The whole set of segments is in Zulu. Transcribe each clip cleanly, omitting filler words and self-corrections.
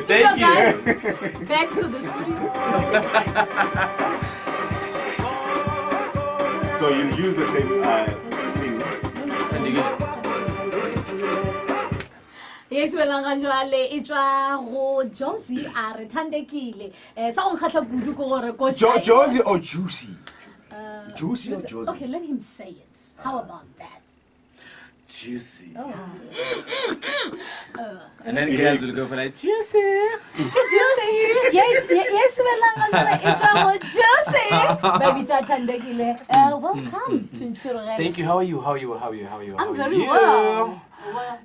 studio, Thank you. guys. Back to the studio. So you use the same thing. Thandekile. Yes, welang ga jwale e tswa go Josie, a re Thandekile. Sa go nkgatlha kudu ke gore ko Josie or Juicy? Juicy or Josie? Okay, let him say it. How about that? Juicy. Oh. And then girls will go for like, "Juicy." Juicy. Yes, welang ga jwale e tswa go Josie. Ba bitsa Thandekile. Welcome to Ntshiorogele. Thank you. How are you? How are you? How are you? How are you? I'm How are very you? well. Well.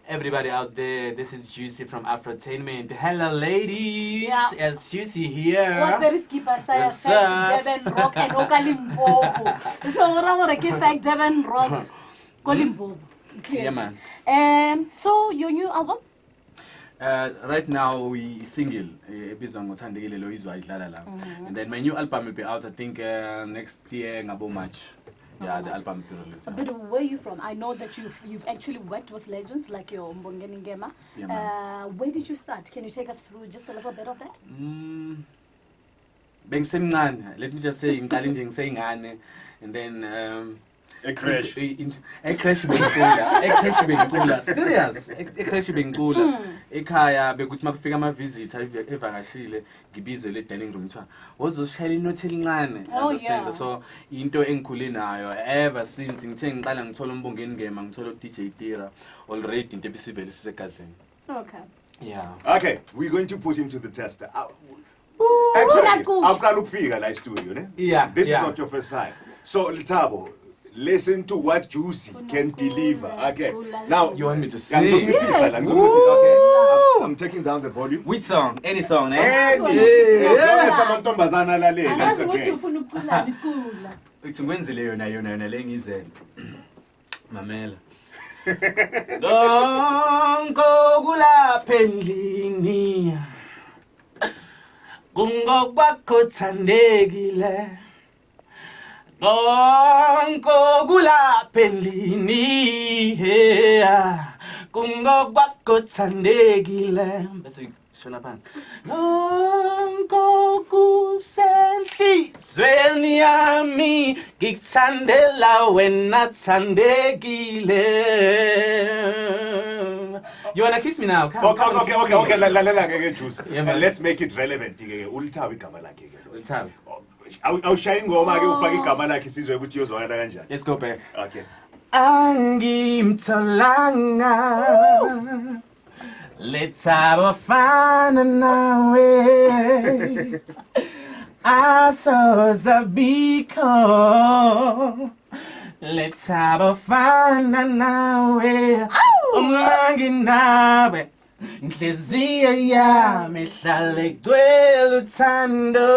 Everybody out there, this is Juicy from Afrotainment. Hello, ladies. Yeah. It's Juicy here. Wa apere skipa sa ya What's Fact up? Durban Rock and o ka Limpopo. So go ra gore ke Fact Durban Rock ko Limpopo. Clear. Yeah, man. So your new album? Right now we single ebizwa ngoThandekile, lo izwa idlala la, and then my new album will be out, I think, next year ngabo March. Yeah, the March. album will be released. But where are you from? I know that you've actually worked with legends like your Mbongeni Ngema. Yeah, man. Where did you start? Can you take us through just a little bit of that? Bengisemncane, let me just say ngiqale nje ngiseyingane and then E-creche. E-creche bengicula, e-creche bengicula, serious, e-creche bengicula. Ekhaya bekuthi makufika ama-visitor evakashile, ngibize le dining room, kuthiwa wozoshayela inothi elincane. Oh, Understand? yeah. So into engikhule nayo ever since ngithe ngiqala ngithola uMbongeni Ngema, ngithola u-DJ Tira, already into ebisivele sisegazini. Yeah. Okay, we're going to put him to the test. Actually, Unaku. awuqala ukufika la studio, ne? Yeah, This yeah. is not your first time. So, Lethabo, listen to what Juicy can deliver. Okay. Now, You want me to Yeah, sing? ngizokunciphisa la, ngizokunciphisa. Okay. I'm taking down the volume. Which song? Any song, eh? Any. As long as amantombazana alalele, it's Angazi ukuthi okay. ufuna ukuculani, cula. Uthi ngikwenzele yona yona yona le ngizele. Mamela. Konke kulapha endlini kungokwakho, Thandekile. Konke kulapha endlini, yeah, kungokwakho, Thandekile. Bese shona phansi. Konke kusenhlizweni yami ngikuthandela wena, Thandekile. You wanna kiss me now? Come, Okay, come and okay, kiss okay, me. okay. Lalela ke ke Juice. Yeah, man. Let's make it relevant ke ke. ULethabo igama lakhe ke lo. Lethabo. Awushaya ingoma ke ufake igama lakhe, sizwe ukuthi iyozwakala kanjani. Let's go back. Okay. Angimtholanga Lethabo fana nawe, asoza bikho Lethabo fana nawe. Uma nginawe inhliziyo yami ihlale igcwele uthando.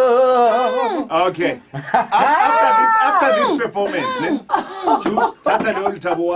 Okay. After this performance, ne? Juice, thatha leyo Lethabo wakho.